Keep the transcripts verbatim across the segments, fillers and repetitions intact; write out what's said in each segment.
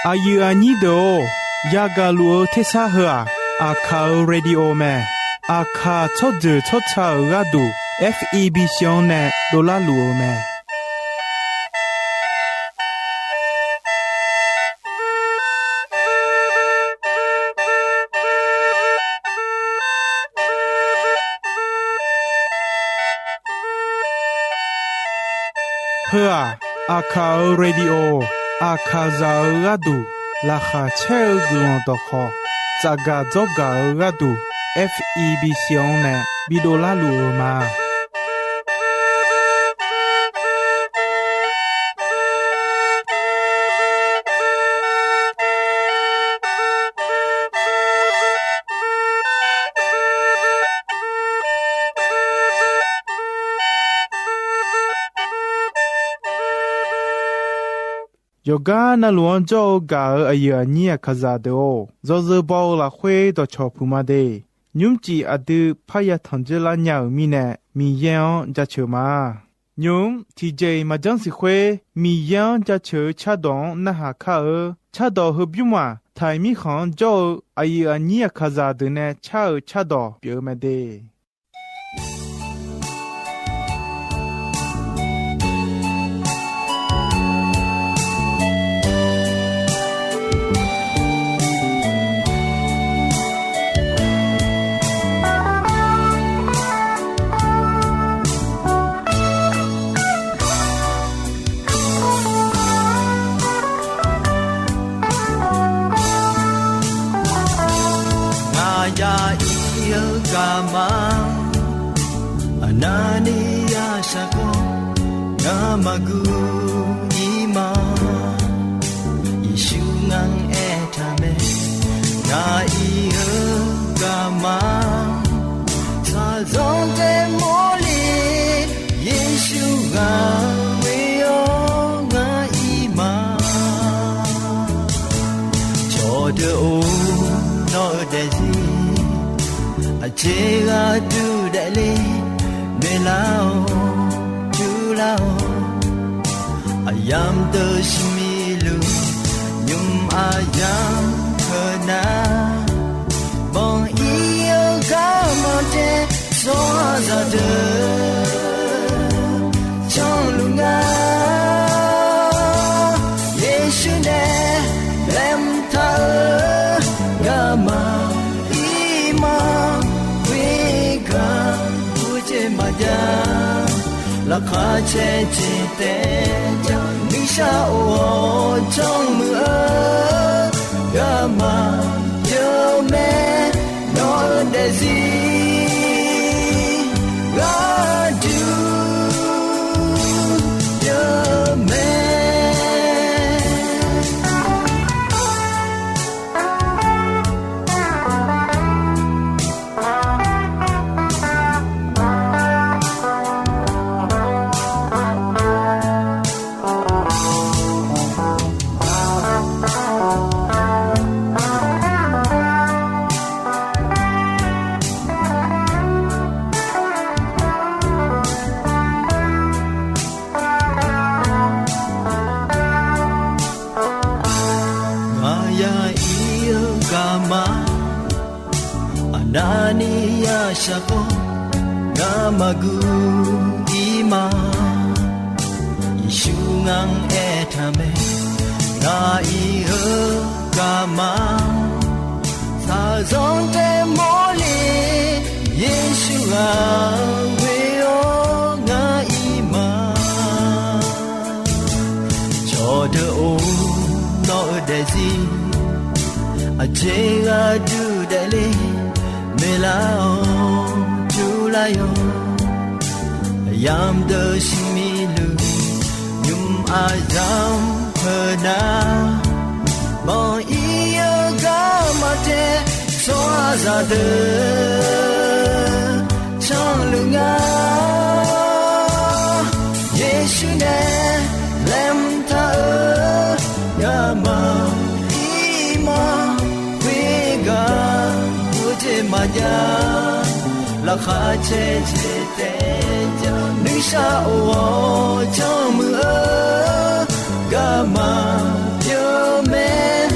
Aqyuif aqnyir deuq-or, yagaq luf-eu tersar heu-aq, Aqkaq-euq radio mae. Aqkaq tsawrjeuq tsawrca-euq gharduq, F E B C-anr nae dovlar luf-eu mae. Heu-aq, Aqkaq-euq radio, Aqkaqzaq-euq gharduq laqkhaq caer-eu guiqlanq dawqkhawq, tsafgaq dzawrgaq-eu gharduq, F E B C-anr nae bidovlar luf-eu ma. Yawqgar navluf-anr jawr-eu gaq-euq aqyuif aqnyir Aqkaqzaq deuq-or, yawzeu baw-eu lafkhoer dawqcawq puq ma de. Nymrcif aqdui parya tanq dzeur lar nya-euq mirnae, Miqyaer-anr jaceuq ma. Nymq-mr tiqjeq-iq maqjanr siq khoer, Miqyaer-anr jaceuq-eu cardawq-anr narhaq kar-eu. Cardawq heubymr-aq, Taiq mirkhanq-anr jawr-eu aqyuif aqnyir Aqkaqzaq deuq nae car-eu cardawq pyeuf-eu mae de. Ngaq ya ir-eu garma, aqnavni ya shaqgawr, ngamaf guv ir ma. Yeqsur ngar-anr aertaq mae, ngaq ir-eu garma, shaqzanq tae mawrle, Yeqsur ghaq ghoe-awr ngar ir ma. Cawqdeuq-or, nawr-eu daefzir aqjeq gharduq daefle, noeqlar-awr jurlar-awr, aqyamq deuq shiqmiq luf, nymq aqyamq heunar, banq ir-eu garma tae, tsawrhaqzaq deuq canluf nga. Yeqsur nae laeqhmq taq-eu garma ir ma, khoergar gurjeq maqjav. Laqkhaq caer jeq taef jar, nuishar of-awr janrmuiq-eu garma pyeuf mae. Nawq-eu daefzir gharduq pyeuf mae. Ngaq ya ir-eu garma, aqnavni ya shaqgawr, ngamaf guv ir ma. Yeqsur ngar-anr aertaq mae, ngaq ir-eu garma, shaqzanq tae mawrle, Yeqsur ghaq ghoe-awr ngar ir ma. Cawqdeuq-or, nawr-eu daefzir aqjeq gharduq daefle, noeqlar-awr jurlar-awr, aqyamq deuq shiqmiq luf, nymq aqyamq heunar, banq ir-eu garma tae, tsawrhaqzaq deuq canluf nga. Yeqsur nae laeqhmq taq-eu garma ir ma, khoergar gurjeq maqjav. Laqkhaq caer jeq taef jar, nuishar of-awr janrmuiq-eu garma pyeuf mae.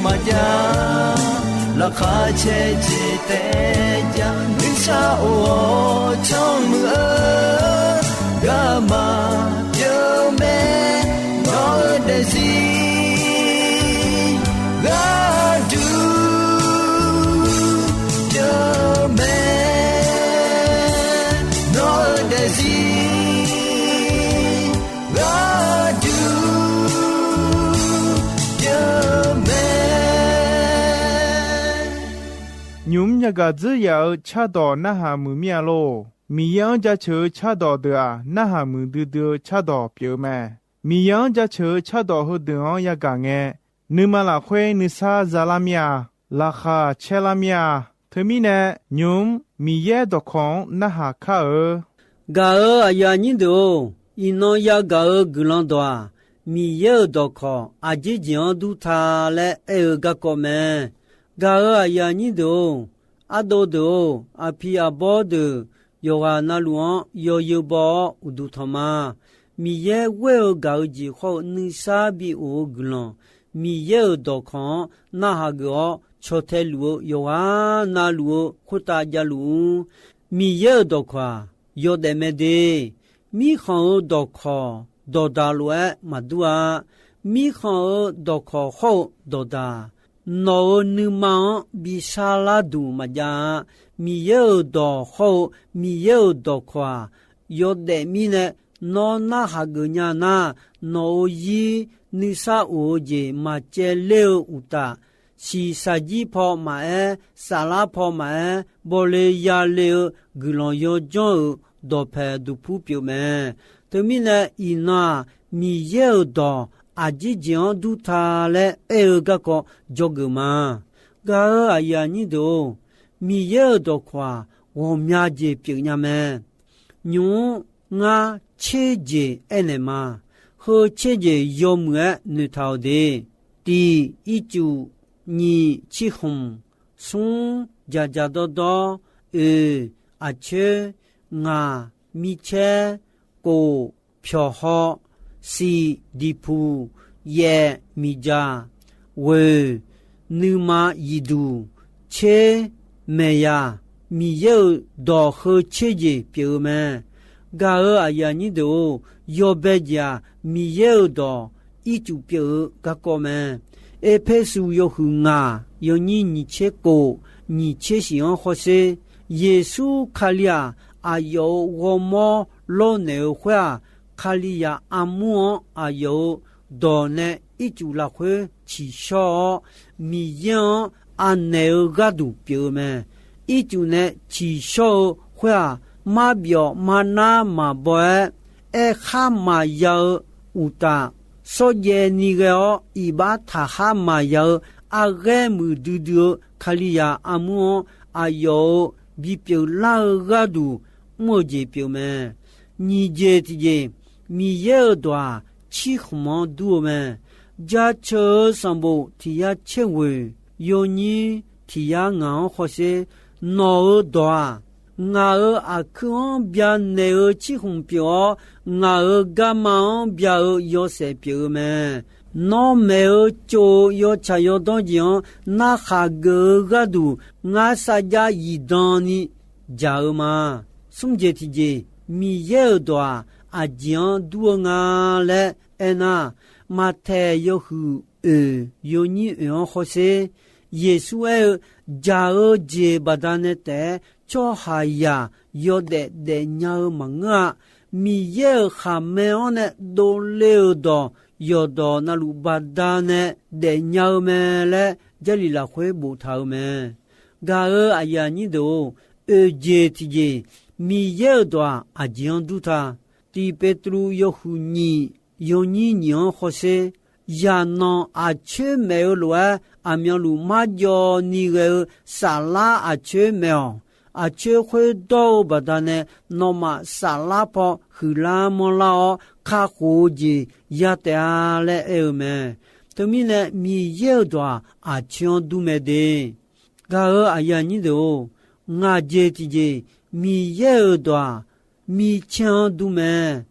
maqjav. Laqkhaq caerjeq taef-aer jar nuisar of-awr canr muiq-eu, garma pyeuf mae, nawq-eu daefzir gharduq pyeuf mae, nawq-eu daefzir gharduq pyeuf mae. Nymq-mr yagaq dzeurya-eu cardawq narhaq muiq mir-a lor. Miqyaer-anr jaceuq-eu cardawq deuq-aq, narhaq muiqdui dui-eu cardawq pyeuf-eu mae. Miqyaer-anr jaceuq-eu cardawq heudeuq-anr yagaq ngae, nuima lafkhoer nuisar zalar mir-a, laqkhaq caerlar mir-a. Teumirnae, nymq-mr Miqyaer dawqkawq-anr narhaq kar-eu. Gaq-euq aqyuif aqnyir deuq-or, iqnan yagaq-eu guiqlanq dawq-aq, Miqyaer-euq dawqkawq aqjeq jeq-anr dur ta laer aer-eu garkawv mae. Gaq-euq aqyuif aqnyir deuq-or, ardov deuq-or, aqpiq aqbawr deuq yawqghaq navluf-anr yawzeu baw-awr uqduq tanq ma. Miqyaer ghoer-eu gaq-eu jeq khawr-eu nuisar bi of-eu guiqlanq, Miqyaer-euq dawqkawq-anr narhaq geuf-awr caw tae luf-eu yawqghaq navluf-eu khoertav javluf-ur. Miqyaer-euq dawqkawq-aq, yawdaef mae de. Mirkhanq-euq dawqkawq dawqdaq lof-aer maqdur-a. Mirkhanq-euq dawqkawq hawr-eu dawqdaq, nawq-euq nuima-anr bi sharlar duq maqjav-a. Miqyaer-euq dawq hawr-eu Miqyaer-euq dawqkawq-aq, yawdaef mirnae nawr narhaq geuf nya nar, nawq-euq zir nuisar of-eu jeq maqcaev ler-eu uqtaf, shiqshaq jir paw maqaer, saflar paw maqaer, bawle yale-eu guiqlanq yawdzanr-euq dawqpaeq duqpur pyeuf mae. Teumirnae iqnan-aq, Miqyaer-euq dawq aqjeq jeq-anr dur ta laer aer-eu garkawv dzawgeuf ma. Gaq-euq aqyuif aqnyir deuq-or, Miqyaer-euq dawqkawq-aq, ghawqmya jeq pyeufnya mae. Nymq-mr ngar tser jeq aernaeq ma. Heu tser jeq yawmuiq-aer noeqtaq-awq de. Tiq ircuf, nyiq cirkhmq, smr dzaqdzaq dawrdawr, oeq aqcoer, ngaq micaer, kof pyawqhaw, siq diqpuq, yaef miqdzaq, ghoeq nuima zifduq, tser maeqyaq, Miqyaer-euq dawq heu tser jeq pyeuf-eu mae. Gaq-euq aqyuif aqnyir deuq-or, yawbae jeq-aq, Miqyaer-euq dawq ircuf pyeuf-eu garkawv mae. Erpersu yawhuiq ngaq yawnyir nyiq tser kof, nyiq tser shiq-anr hawsher, Yeqsur Kali-aq, aqyawf-euq ghawrmawr lawrnaeq-eu khoer-aq, Kalizaq armur-anr aqyawf-euq dawq nae ircuf lafkhoer ciqshawr-awr, Miqyaer-anr anaeq-eu gharduq pyeuf-eu mae. Ircuf nae ciqshawr-eu khoer-aq, marbyawf marnar maqbaw-aer, aerkhar maqya-eu uqtaf, shawrjaev ni ghae-awr iqbax taqkhar maqya-eu arghaer muiqdui dui-eu Kalizaq armur-anr aqyawf-euq bipyeuf lar-eu gharduq mr-eu jeq pyeuf mae. Nyiq jeq tiqjeq, Miqyaer-euq dawq-aq, cirkhmq-anr dur-eu mae. Jaceuq-eu sanqbof tiq yar tser ghoeq yawnyir tiq yar ngaq-anr hawsher, nawq-euq dawq-aq, ngaq-euq aqkuir-anr byanaeq-eu cirkhmq pyeuf-awr, ngaq-euq garma-anr bya-eu yawshaef pyeuf-eu mae. Nawr maeq-eu tsov-eu yawtsaq yawdawr jeq-anr narkhaq geuf-eu gharduq, ngar sarjax zifdan ni dzaq-eu ma. Smr jeq tiqjeq, Miqyaer-euq dawq-aq, aqjeq-anr dur-eu nga laer aernar, Maqtaeq yawhuiq oeq yawnyir oeq-anr hawsher, Yeqsur aer-eu, dzaq-eu jeq baqdanae taef-aer tsawrhaqzaq yawdaef daefnya-eu maqngeur-a. Miqyaer-euq khaqmae-anr nae dovle-euq dawq yawqdawq navluf baqdanae daefnya-eu mae laer Jarlif lafkhoer boftaq-eu mae. Gaq-euq aqyuif aqnyir deuq-or, oeq jeq tiqjeq, Miqyaer-euq dawq-aq, aqjeq-anr dur ta. Tiq Beqtuvluv yawhuiq nyiq yawnyir nyiq-anr hawsher, zaqnanq aqcoer maef-eu lof-aer aqmyanluf marjawv ni ghae-eu saflar aqcoer maef-awq. Aqcoer khoerdawr-eu baqdanae nawmaf saflar paw huiqlar manrlar-awr kakhof-eu jeq ya taef-a laer aer-eu mae. Teumirnae Miqyaer-euq dawq-aq, aqcoer-anr dur mae de. Gaq-euq aqyuif aqnyir deuq-or, ngaq jeq tiqjeq, Miqyaer-euq dawq-aq, micaer-anr dur mae.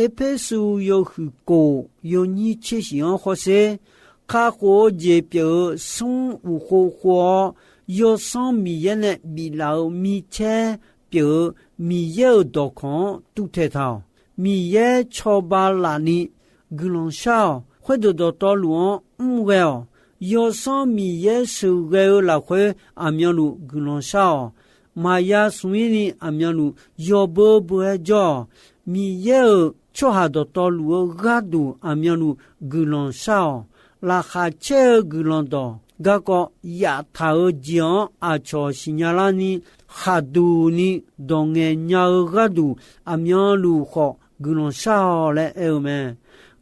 Erpersu yawhuiq kof yawnyir tser shif-anr hawsher, kakhof-eu jeq pyeuf-eu smr uqkhov khov-awr, Yawsanr Miqyaer nae biflaf-euq micaer pyeuf-eu Miqyaer-euq dawqkawq-anr tuvtaeq taq-awq. Miqyaer cawba laf ni guiqlanq shar-awq. Khoerdeuq dawqtawvluf-anr mr ghae-awq. Yawsanr Miqyaer sheuqghae-eu lafkhoer aqmyanluf guiqlanq shar-awq. Maqya smq-ir ni aqmyanluf yawbeu beu-aer jawr-awq. Miqyaer-euq tsawrhaq dawqtawvluf-eu gharduq aqmyanluf guiqlanq shar-awq. Laqkhaq caer-eu guiqlanq dawq garkawv yaftaq-eu jeq-anr aqcawq siqnya larni, khaqduq ni dawq ngaeq nya-eu gharduq aqmyanluf khawf guiqlanq shar-awq laer aer-eu mae.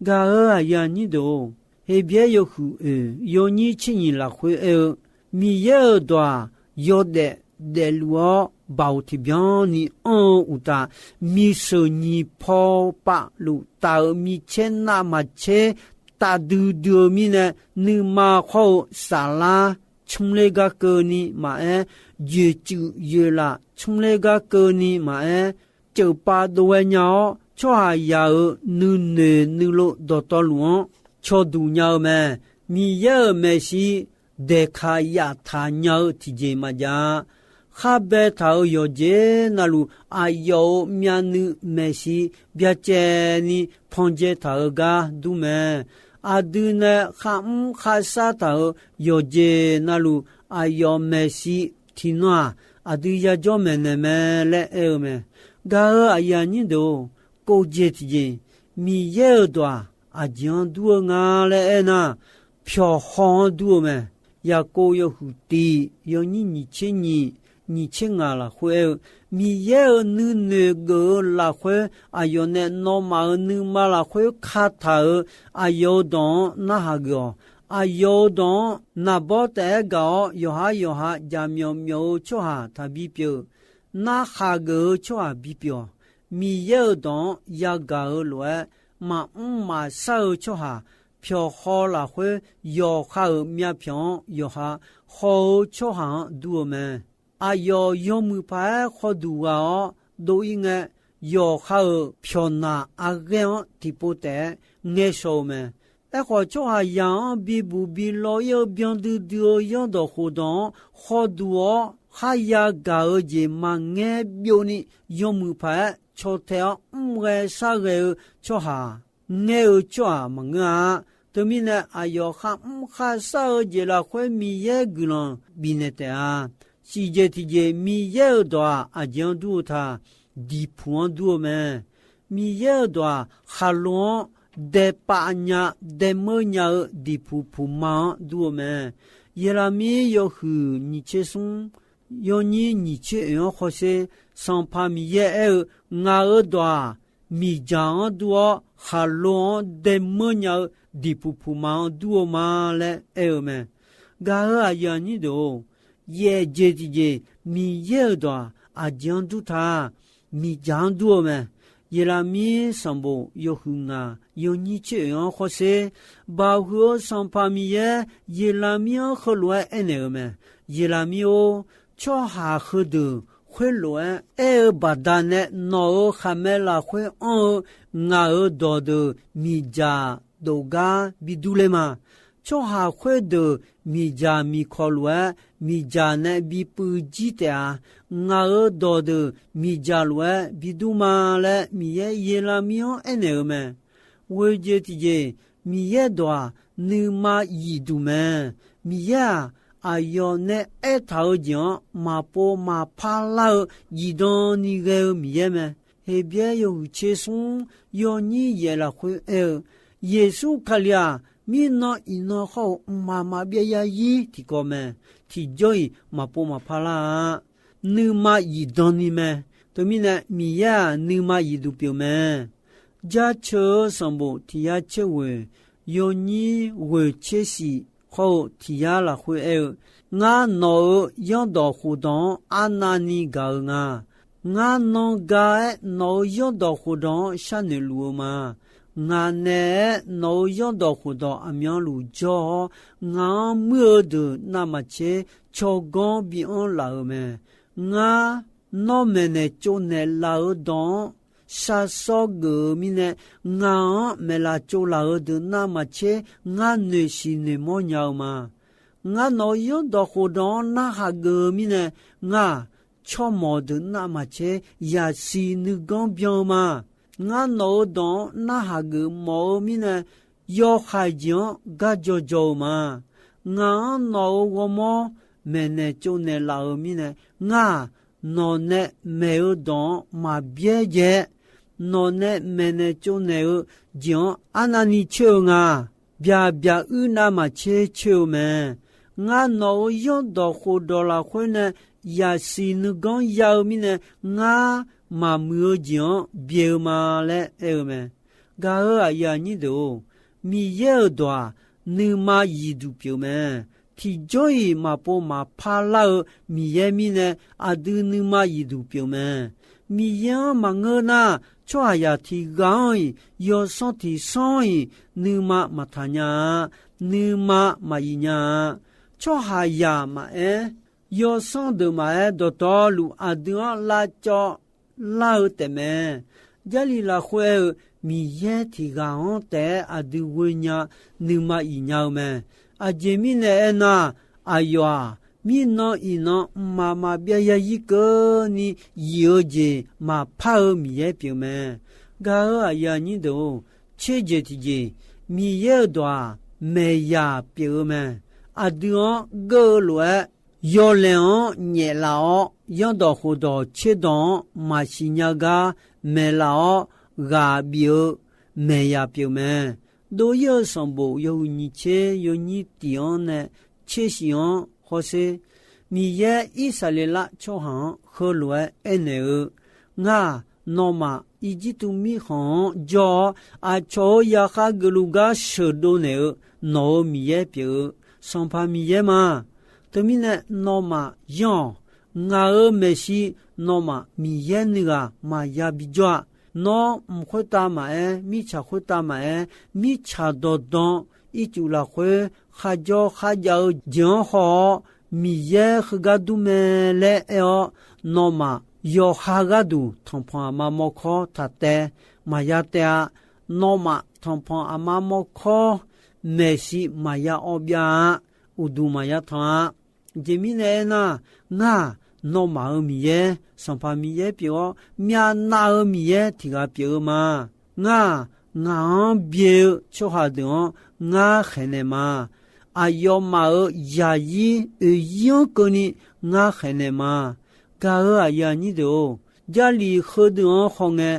Gaq-euq aqyuif aqnyir deuq-or, Heqbyaer yawhuiq oeq yawnyir tser nyiq lafkhoer aer-eu, Miqyaer-euq dawq-aq, yawdaef daefluf-awr baoq tiqbyan ni anr-eu uqtaf, miqsheuq nyiq paw pav luf taf-euq micaer navmaqtser taf duidui-eu mirnae, nuima khawr-eu saflar cmr ler gar keuvni maqaer, yoeqcuif yoeqlaf cmr ler gar keuvni maqaer, ceufpav dov ghae nya-awr, tsawrhaqzaq-euq nuinoeq nuilov dawqtawvluf-anr cawduq nya-eu mae. Miqyaer-euq maeqshi daeqkaq yaftaq nya-eu tiqjeq maqjav-a. Khar baetaq-euq yawqjeq navluf, aqyawf-euq myavnuiv maeqshi byacaevni pandzae taq-eu gar dur mae. Aqdui nae kharmr kharshar taq-euq yawqjeq navluf, aqyawf maeqshi tiqnan-aq, aqdui yajawr maeqnaeq mae laer aer-eu mae. Gaq-euq aqyuif aqnyir deuq-or, kov jeq tiqjeq, Miqyaer-euq dawq-aq, aqjeq-anr dur-eu nga laer aernar, pyawqhaw-anr dur-eu mae. Yaqkov yawhuiq tiq yawnyir nyiq tser nyiq, nyiq tser ngaq lafkhoer aer-eu, Miqyaer-euq nuinoeq geuf-eu lafkhoer, aqyawf nae nawmaf-euq nuima lafkhoer kataq-euq aqyawf-euq dawq-anr narhaq geuf-awq. Aqyawf-euq dawq-anr naqbawr taef-aer gaq-awr, yawqhar yawqha jaqmyawf myawf-eu tsawrhaq taqbi pyeuf. Narhaq geuf-eu tsawrhaq bipyeuf-awq. Miqyaer-euq dawq-anr yagaq-euq lof-aer, maqmr maqshar-eu tsawrhaq pyawqhaw lafkhoer, yawqha-euq myavpyawq-anr yawqha haw-eu tsawrhaq-anr dur-eu mae. Aqyawf yawmuiq paq-aer khawduq ghaq-awr dov-ir ngae, yawqha-euq pyawqnaq arghaer-anr tiqpov taef-aer ngaeqshawq-eu mae. Aerkhawf, tsawrhaqzaq-anr bibuq bi law-ir-eu byan duidui-eu zanrdawq khofdawq-anr khawduq-awr kharya gaq-eu jeq maqngaer byovni, yawmuiq paq-aer caw tae-awr mr ghae shar ghae-eu tsawrhaq, ngaer-eu tsawrhaq maqngeur-a. Teumirnae, aqyawf kharmr kharshar-eu jeq lafkhoer Miqyaer guiqlanq bifnaeq taef-a. Shifjeq tiqjeq, Miqyaer-euq dawq-aq, aqjeq-anr dur-eu ta, diqpuq-anr dur-eu mae. Miqyaer-euq dawq-aq, khaqlo-anr daepav nya, daemeur nya-eu diqpuq puqma-anr dur-eu mae. Yeqlaqmir yawhuiq nyiq tser smr, yawnyir nyiq tser oeq-anr hawsher, Sanqpaq Miqyaer aer-eu, Ngaq-euq dawq-aq, miqdzaq-anr dur-awr, khaqlo-anr daemeur nya-eu diqpuq puqma-anr dur-eu ma laer aer-eu mae. Gaq-euq aqyuif aqnyir deuq-or, yaef jeq tiqjeq, Miqyaer-euq dawq-aq, aqjeq-anr dur ta, miqdzaq-anr dur-eu mae. Yeqlaqmir sanqbof yawhuiq ngaq yawnyir tser oeq-anr hawsher, Baoq huiq-eu Sanqpaq Miqyaer Yeqlaqmir-anr heulof-aer aernaeq-eu mae. Yeqlaqmir-or, tsawrhaq heudeuq khoerlof-aer aer-eu baqdanae, nawq-euq khaqmae lafkhoer anr-eu ngaq-euq dawqdeuq miqdzaq dofgar bi durler ma. Tsawrhaq khoerdeuq miqdzaq miqkawq lof-aer, miqdzaq nae bi puiv jir taef-a. Ngaq-euq dawqdeuq miqdzaq lof-aer bi dur ma laer, Miqyaer Yeqlaqmir-anr aernaeq-eu mae. Ghoejeq tiqjeq, Miqyaer dawq-aq, nuima zifduq mae. Miqyaer-aq, aqyawf nae aertaq-eu jeq-anr maqpov maqpar lar-eu, zifdan ni ghae-eu Miqyaer mae. Heqbyaer yawhuiq tser smr, yawnyir yaef lafkhoer aer-eu, Yeqsur Kali-aq, mirnan iqnan khawr-eu mqmaq maqbyav zarzir tiqkawv mae. Tiqjawr-iq maqpov maqpar lar-a. Nuima zifdan ni mae. Teumirnae, Miqyaer-aq, nuima zifduq pyeuf mae. Jaceuq-eu sanqbof tiq yar tser ghoeq, yawnyir ghoeq tser shif khawr-eu tiq yar lafkhoer aer-eu, Ngar nawq-euq zanrdawq khofdawq-anr arnavni gaq-eu nga. Ngar nan ga-aer nawq-euq zanrdawq khofdawq-anr sharnoeq luf-eu ma. Ngaq naeq-aer nawq-euq zanrdawq khofdawq aqmyanluf jawr-awr, ngaq-anr muir-eu deuq navmaqtser tsawrganr bianr laf-euq mae. Ngar nawr maeqnaeq tsovnaeq laf-eu dawq-anr sharsawr geuf-eu mirnae, ngaq-anr maeqlaf tsovlaf-eu deuq navmaqtser ngar noeqshiq noeqmawr nya-eu ma. Ngar nawq-euq zanrdawq khofdawq-anr narhaq geuf-eu mirnae, ngar-aq, tsawrmawq deuq navmaqtser yaqsiq nuiganr byan-eu ma. Ngar nawq-euq dawq-anr narhaq geuf mawf-eu mirnae, yawhaiq jeq-anr gar dzaw dzaw-eu ma. Ngaq-anr nawq-euq ghawrmawr maeqnaeq tsovnaeq laf-euq mirnae, ngar-aq, nawq nae maeq-eu dawq-anr maqbyaer jae-aer, nawq nae maeqnaeq tsovnaeq-eu jeq-anr arnavni coer-eu nga. Byaq byaq uir navmaqtser coer-eu mae. Ngar nawq-euq zanrdawq khofdawq lafkhoer nae yaqsiq nuiganr ya-eu mirnae, ngar maqmuiq-eu jeq-anr byae-eu ma laer aer-eu mae. Gaq-euq aqyuif aqnyir deuq-or, Miqyaer-euq dawq-aq, nuima zifduq pyeuf mae. Tiqjawr-iq maqpov maqpar lar-eu Miqyaer mirnae, aqdui nuima zifduq pyeuf mae. Miqyaer-anr maqngeur nar, tsawrhaqzaq tiq ghaq-anr-iq, yawsanr tiq sanr-iq, nuima maqtaq nya-a, nuima maqzif nya-a. Tsawrhaqzaq maqaer, yawsanr deuq maqaer, dawqtawvluf aqdui-anr lavcawv lar-eu taefmae. Jarlif lafkhoer aer-eu, Miqyaer tiq ghaq-anr taef-aer aqdui ghoe nya, nuima zif nya-eu mae. Aqjeq mirnae aernar, aqyawf-aq, mirnan iqnan mqmaq maqbyav zarzir keuvni zif-eu jeq maqpar-eu Miqyaer pyeuf mae. Gaq-euq aqyuif aqnyir deuq-or, tserjeq tiqjeq, Miqyaer-euq dawq-aq, maeqyaq pyeuf-eu mae. Aqdui-anr geur-eu lof-aer, yawlaeq-anr nyaeflaf-awr, zanrdawq khofdawq tserdawq-anr maqsiq nya gar maeqlaf-awr ghaq bif-eu maeqyaq pyeuf mae. Dov-ir-eu sanqbof yawhuiq nyiq tser yawnyir tiq-anr nae tser shif-anr hawsher. Miqyaer Irsaqleqlav tsawrhaq-anr heulof-aer aernaeq-eu, Ngar-aq, nawmaf Irjirtuv mirkhanq-anr jawr-awr, aqcawq-euq zaqkhav geufluf gar sheuqdov naeq-eu nawq-euq Miqyaer pyeuf-eu, Sanqpaq Miqyaer ma. Teumirnae nawmaf yanr-awq. Ngaq-euq maeqshi nawmaf Miqyaer nuighaq maqya bijawr-a. Nawr mq khoertav maqaer, mirtsaq khoertav maqaer, mirtsaq dawqdan ircuf lafkhoer kharjawr kharjav-eu jeq-anr haw-awr, Miqyaer heugar dur mae laer aer-awr, nawmaf yawqha gharduq tanqpanq aqma mawrkawr taq taev, maqya taev-a. Nawmaf tanqpanq aqma mawrkawr maeqshi maqya awv byav-a. Uqduq maqya tanq-a. Aqjeq mirnae aernar, ngar-aq, nawmaf-euq Miqyaer, Sanqpaq Miqyaer pyeuf-awr, myavnav-eu Miqyaer tiq ghaq pyeuf-eu ma. Ngar-aq, ngaq-anr byae-eu tsawrhaq deuq-anr ngar khaeqnaeq ma. Aqyawfmaf-euq zaqzir oeqzir-anr keuvni ngar khaeqnaeq ma. Gaq-euq aqyuif aqnyir deuq-or, Jarlif heudeuq-anr hawngae,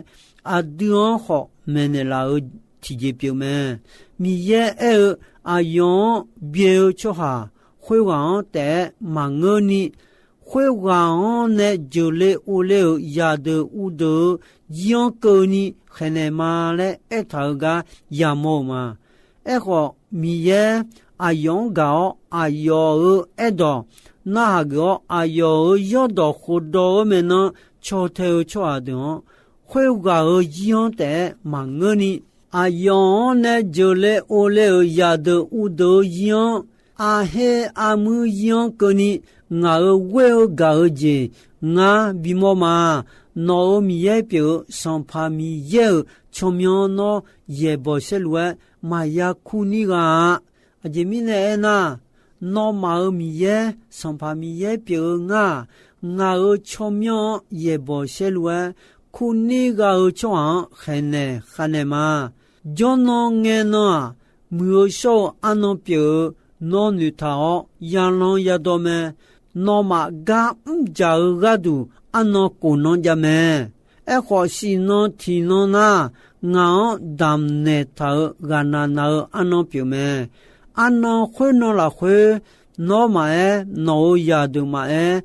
aqdui-anr khawf maeqnaeq laf-euq tiqjeq pyeuf mae. Miqyaer aer-eu, aqyawf-anr byae-eu tsawrhaq khoerghaq-anr taef-aer maqngeurni, khoerghaq-anr nae jeuqle ovle-euq zaqdeuq uvdeuq-eu zir-anr keuvni khaeqnaeq ma laer aertaq-euq gar yamawr-euq ma. Aerkhawf, Miqyaer aqyawf-anr gaq-awr, aqyawf-euq aerdawq narhaq geuf-awr, aqyawf-euq zanrdawq khofdawq-eu maeqnan caw tae-eu tsawrhaq deuq-anr, khoerghaq-euq zir-anr taef-aer maqngeurni, aqyawf-anr nae jeuqle ovle-euq zaqdeuq uvdeuq-eu zir-anr, arher armuir zir-anr keuvni, ngaq-euq ghoer-eu gaq-eu jeq ngar bimawr ma. Nawq-euq Miqyaer pyeuf-eu Sanqpaq Miqyaer-euq tsawrmyanr nawr yaeqbawq saerlu-aer maqya kurnir gha-a. Aqjeq mirnae aernar, nawmaf-euq Miqyaer, Sanqpaq Miqyaer pyeuf-eu ngar-aq, ngaq-euq tsawrmyanr-anr yaeqbawq saerlu-aer, kurnir gha-eu tsawrhaq-anr khaeqnaeq khavnaeq ma. Jawrnan ngaenan-aq, muiq-eu shawr-eu arnan pyeuf-eu nawr noeqtaq-awr yalan yadawv mae. Nawmaf gar mrjaq-eu gharduq arnan khofnan jav mae. Aerkhawf, siqnan tiqnan nar, ngaq-anr damqnaeq taq-euq ghaqnaq naq-eu arnan pyeuf mae. Arnan khoernan lafkhoer, nawr maqaer, nawq-euq zaqdeuq maqaer,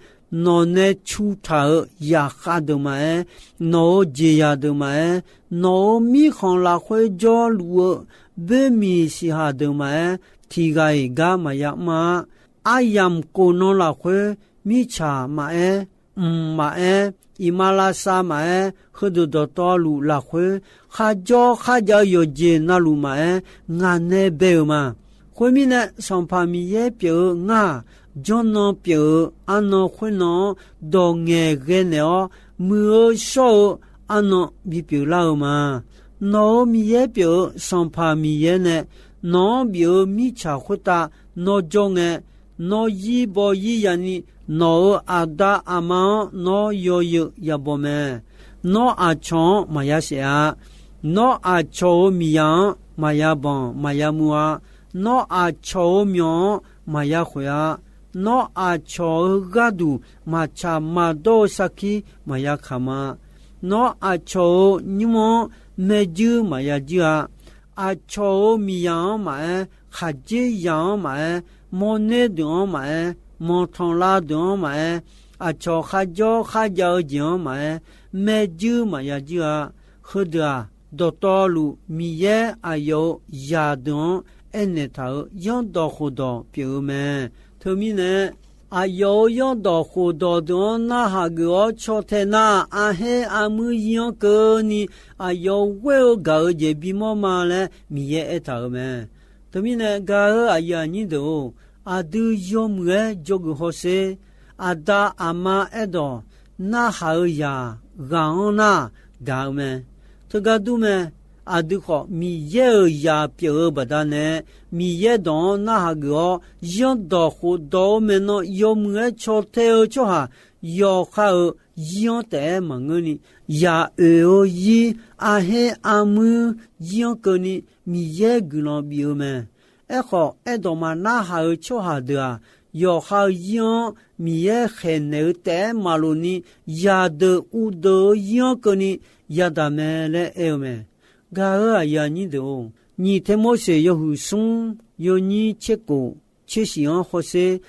nawq nae cu taq-euq zaqkhav deuq maqaer, nawq-euq jeqzaq deuq maqaer, nawq-euq mirkhanq lafkhoer jawrluf-eu boermiq siqhaq deuq maqaer, tiq ghaq-iq gar maqya mr-a. Aryamq khofnan lafkhoer, mirtsaq maqaer, mq maqaer, iqmalavshav maqaer, heudeuq dawqtawvluf lafkhoer, kharjawr kharjav-eu yawqjeq navluf maqaer, ngaq nae bae-euq ma. Khoermirnae, Sanqpaq Miqyaer pyeuf-eu ngar-aq, jawrnan pyeuf-eu arnan khoernan-anr dawq ngaeqghae naeq-awr, muiq-eu shawr-eu arnan bipyeuf lar-eu ma. Nawq-euq Miqyaer pyeuf-eu Sanqpaq Miqyaer nae nawq-anr bif-eu mirtsaq khoertav nawr jawr ngae, nawr zir baw zir yani, nawq-euq aqda aqma-anr nawr yawzeu yabaw mae. Nawr aqcawq-anr maqya saef-a. Nawr aqcawq-euq miqzaq-anr maqya banq maqya muv-a. Nawr aqcawq-euq myawq-anr maqya khoeq-a. Nawr aqcawq-euq gharduq maqtsaq maqdawr-eu sarkir maqya kamq-a. Nawr aqcawq-euq nymr-anr maerjuir maqya juir-a. Aqcawq-euq miqzaq-anr maqaer, khaqdzerzaq-anr maqaer, mawrner deuq-anr maqaer, manqtanqlav deuq-anr maqaer, aqcawq kharjawr kharjav-eu jeq-anr maqaer, maerjuir maqya juir-a. Heudeuq-aq, dawqtawvluf Miqyaer aqyawf-euq zaqdeuq-anr aernaeq taq-euq zanrdawq khofdawq pyeuf-eu mae. Teumirnae, aqyawf-euq zanrdawq khofdawq deuq-anr narhaq geuf-awr caw tae nar, arher armuir zir-anr keuvni aqyawf ghoer-eu gaq-eu jeq bimawr ma laer Miqyaer aertaq-euq mae. Teumirnae gaq-eu aqyuif aqnyir deuq-or, aqdui yawmuiq-aer dzawgeuf hawsher. Aqda aqma aerdawq narhaq-eu zaq ghaq-anr nar gaq-eu mae. Teugar dur mae. Aqdui khawf Miqyaer-euq zaq pyeuf-eu baqdanae, Miqyaer dawq-anr narhaq geuf-awr zanrdawq khofdawq-eu maeqnan yawmuiq-aer caw tae-eu tsawrhaq yawkhav-euq zir-anr taef-aer maqngeurni, zaq oeq-eu zir, arher armuir zir-anr keuvni Miqyaer guiqlanq bif-eu mae. Aerkhawf, aerdawq maqnarhaq-eu tsawrhaq deuq-aq, yawqha-eu zir-anr Miqyaer khaeqnaeq-eu taef-aer maqlof ni, zaqdeuq uvdeuq-eu zir-anr keuvni yadaq mae laer aer-eu mae. Gaq-eu aqyuif aqnyir deuq-or, nyiq Termorseq yawhuiq smr yawnyir tserkof tsershif-anr hawsher.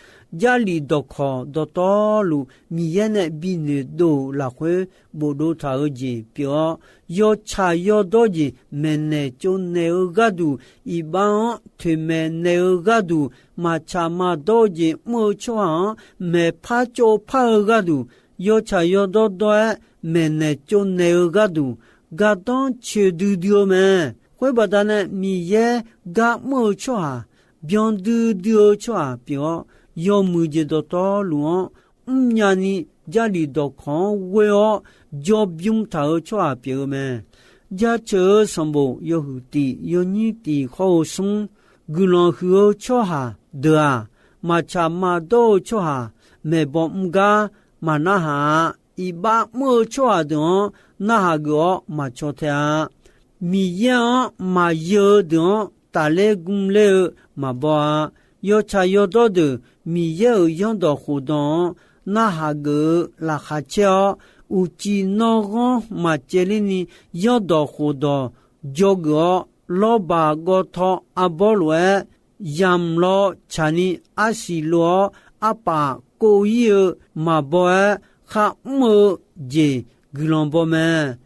Jarlif dawqkawq dawqtawvluf Miqyaer nae binoeq dov-euq lafkhoer bofdov taq-eu jeq pyeuf-awr, yawtsaq yawdawr jeq maeqnaeq tsovnaeq-eu gharduq, iqbax-anr toeqmaeq naeq-eu gharduq, maqtsaq maqdawr-eu jeq mr-eu tsawrhaq-anr maeqpar tsovpar-eu gharduq, yawtsaq yawdawr dawr-aer maeqnaeq tsovnaeq-eu gharduq, gardanr coeqdui dui-eu mae. Khoer baqdanae Miqyaer gar mr-eu tsawrhaq, byandui dui-eu tsawrhaq pyeuf-awr, yawmuiq jeq dawqtawvluf-anr mrnya ni, Jarlif dawqkawq-anr ghoe-awr jawrbymr taq-eu tsawrhaq pyeuf-eu mae. Jaceuq-eu sanqbof yawhuiq tif yawnyir tif khawr-eu smr, guiqlanq huiq-eu tsawrhaq deuq-aq, maqtsaq maqdawr-eu tsawrhaq maeqbawq mr gar maqnarhaq-a. Iqbax mr-eu tsawrhaq deuq-anr narhaq geuf-awr maqcaw tae-a. Miqyaer-anr maqyeu-eu deuq-anr tafler gmler-eu maqbaw-a. Yawtsaq yawdawr deuq Miqyaer-euq zanrdawq khofdawq-anr narhaq geuf-eu laqkhaq caer-awr, uqcif nanrghanr maqcaevler ni zanrdawq khofdawq dzawgeuf-awr, lawrbaq gawvtaw arbawr lof-aer yamq law tsaqni arsiq lof-awr, arpaf kov-ir-eu maqbaw-aer kharmr-eu jeq guiqlanq baw mae.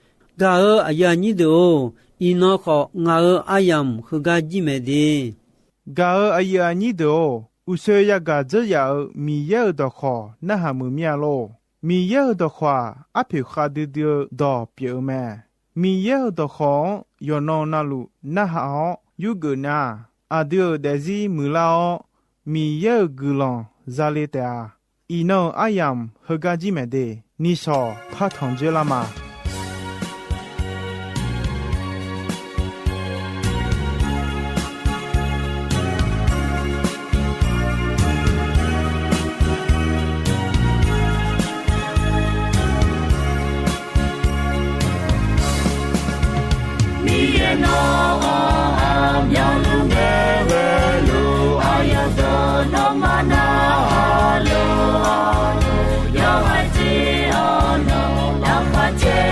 Gaq-eu aqyuif aqnyir deuq-or, iqnan khawf ngaq-euq aryamq heugar jir mae de. Gaq-eu aqyuif aqnyir deuq-or, uqshoe yagaq dzeur yaf-euq Miqyaer-euq dawqkhawq narhaq muiq mir-a lor. Miqyaer-euq dawqkhawq-aq, arpoeq khavdui dui-eu dawq pyeuf-eu mae. Miqyaer-euq dawqkhawq-anr yawqnan navluf narhaq-awr yurgeuf nar, aqdui-euq daefzir muiqlar-awr, Miqyaer-euq guiqlanq zale taef-a. Iqnan-euq aryamq heugar jir mae de. Nishawq par tanq dzoerlar ma. Miqyaer nawr-anr aqmyanluf ngae ghaeluf, aqyawf deuq nawmaf narhaq luf-awr, yawhaiq jir-awr nawq lafkhoer caer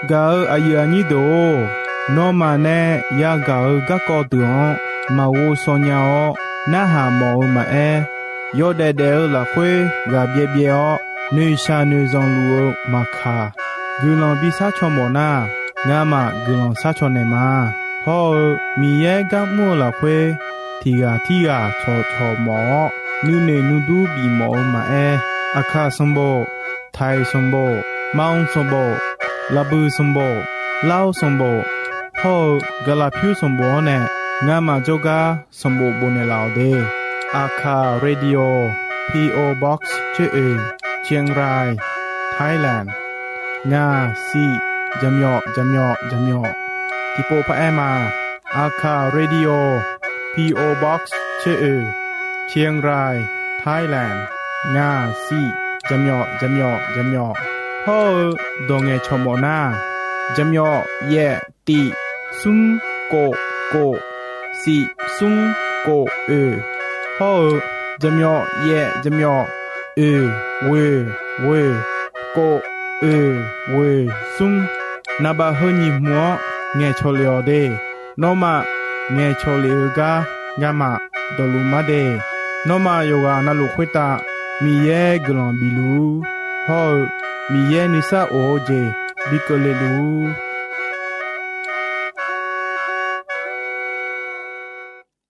Gaq-eu aqyuif aqnyir deuq-or, nawmaf nae yagaq-eu garkawv deuq-anr maqghov shaw nya-awr narhaq mawf-eu maqaer, yawdaef daef-eu lafkhoer ghaq byaev byaev-awr noeqshaq noeqzanq luf-eu maqkaq, guiqlanq bi sharcaw mawf nar, ngamaf guiqlanq sharcaw naeq ma. Hawr-eu Miqyaer gar mr-eu lafkhoer tiq ghaq tirghaq cawqcawq mawf-awr nuinoeq nuidur bif mawf-eu maqaer, Aqkaq sanqbof, Taiq sanqbof, Manq sanqbof, Laqbuiq sanqbof, Lar sanqbof, hawr-eu Gaqlaqpyur sanqbof-anr nae ngamaf jawrgar sanqbof bofnaeq laf-awq de. Aqkaq Radio, P O Box tser oeq, Chiang Rai, Thailand, ngaq siq jaqmyawf jaqmyawf jaqmyawf. Tiqpov paraer ma. Aqkaq Radio, P O Box tser oeq, Chiang Rai, Thailand, ngaq siq jaqmyawf jaqmyawf jaqmyawf. Hawr-eu dawq ngaeqcawq mawf nar, jaqmyawf yaef tiq smr kof kof siq smr kof oeq, hawr-eu jaqmyawf yaef jaqmyawf oeq ghoeq ghoeq kof oeq ghoeq smr. Naqbaf heu nyiq hmq-anr ngaeqcawq lef-awq de. Nawmaf ngaeqcawq lef-eu gar ngamaf dawqluf mar de. Nawmaf yawqghaq navluf khoertav Miqyaer guiqlanq bif luf-ur, hawr-eu Miqyaer nuisar of-eu jeq bi keuvle luf-ur.